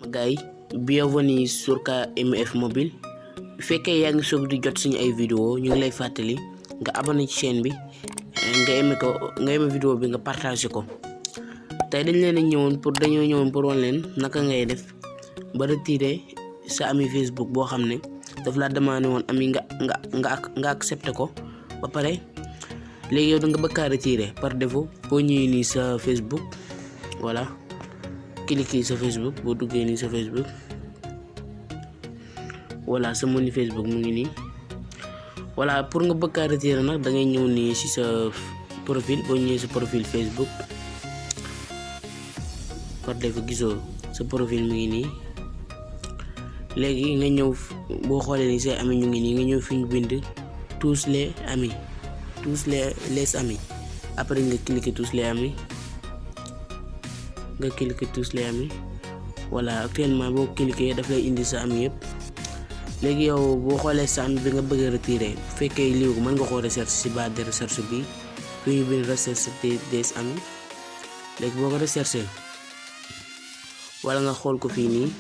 gars yi bienvenue sur KMF mobile bu fekkee yaa ngi soog di jot suñu ay vidéo ñu ngi lay fàttali nga abonné ci chaîne bi nga aimé vidéo bi nga partagé ko. tey dañoo ñëwoon pour wan leen naka ngay def ba retirer sa ami Facebook boo xam ne daf la demandé woon ami nga accepté ko ba pare léegi yow da nga bëgg a retirer par défaut boo ñëwee nii sa Facebook voilà cliquer sa Facebook boo duggee nii sa Facebook voilà sa menu Facebook mu ngi nii voilà pour nga bëgg a retirer nag da ngay ñëw nii ci sa profil boo ñëwee sa profil Facebook par défaut gisoo sa profil mu ngi nii léegi nga ñëw boo xoolee ni say amis ñu ngi nii nga ñëw fi ñu bind tous les amis après nga cliquer tous les amis voilà actuellement boo cliquer daf lay indi sa ami yëpp. léegi yow boo xoolee sa ami bi nga bëgg a retirer bu fekkee lii ko mën nga koo recherche ci barre de recherche bi fi ñu bind recherche des amis léegi boo ko recherche wala nga xool ko fii nii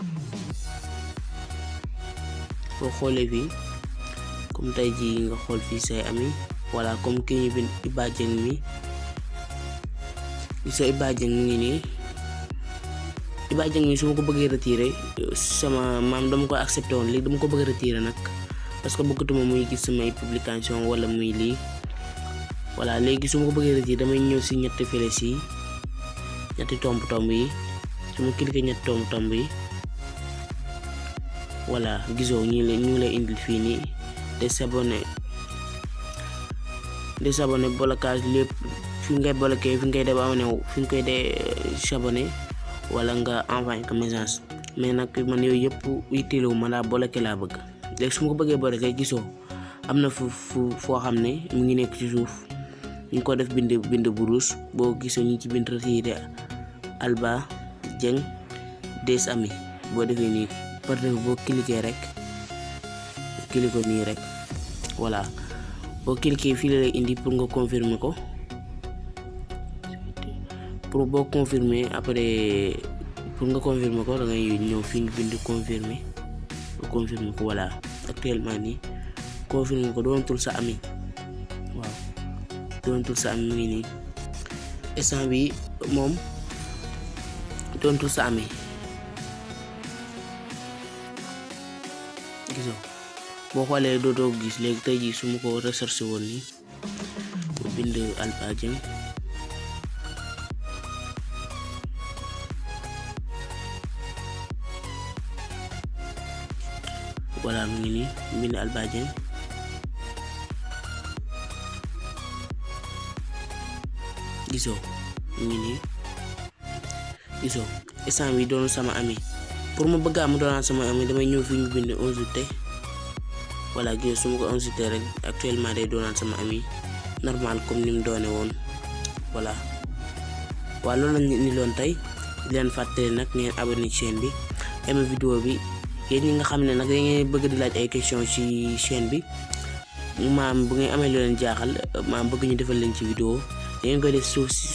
boo xoolee fii comme tey jii nga xool fii say ami voilà comme ki ñu bind Iba Dieng mi sa Iba Dieng mu ngi nii Iba Dieng mi su ma ko bëggee retirer sama maam dama ko accepté woon léegi dama ko bëgg a retirer nag parce que bëggatuma muy gis samay publication wala muy lii voilà léegi su ma ko bëggee retirer damay ñëw si ñetti flèches yi ñetti tomb yi su ma cliquer ñetti tomb yi voilà gisoo ñu ngi lay indil fii nii désabonné blocage lépp fi ngay bloqué fi ngay désabonné fi nga koy désabonné wala nga envoyé ko message mais nag man yooyu yëpp yitteelu ma daa bloqué laa bëgg. léegi su ma ko bëggee bloqué gisoo am na foo xam ne mu ngi nekk ci suuf ñu ngi ko def bind bu rouge boo gisoo ñu ci bind retirer Iba Dieng des amis boo defee nii par défaut boo cliquer rek cliquer nii rek voilà boo cliquer fii la lay indi pour nga confirmer ko pour boo confirmer après pour nga confirmer ko da ngay ñëw fii ñu bind confirmer ko voilà actuellement nii confirmer ko doonatul sa ami waaw doonatul sa ami mu ngi nii instant bi moom doonatul sa ami gisoo boo xoolee dootoo gis léegi tey jii su ma ko recherché woon nii mu bind Iba Dieng voilà mu ngi nii mu bind Iba Dieng gisoo mu ngi nii gisoo instant bi doon sama ami pour ma bëgg am doon sama ami damay ñëw fi ñu bind 11 août voilà gis su ma ko 11 août rek actuellement day doonaan sama ami normal comme ni mu doone woon voilà waaw loolu lañ ni loon tey di leen fàttali nag ngeen abonné ci chaîne bi aimé vidéo bi yéen ñi nga xam ne nag da ngeen bëgg di laaj ay question ci chaîne bi maam bu ngeen amee lu leen jaaxal maam bëgg ñu defal leen ci vidéo da ngeen koy def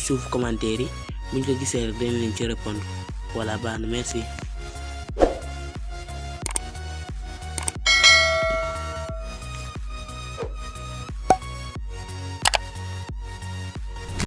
suuf commentaire yi buñ ko gisee rek dañ leen ci répondre voilà baax na merci.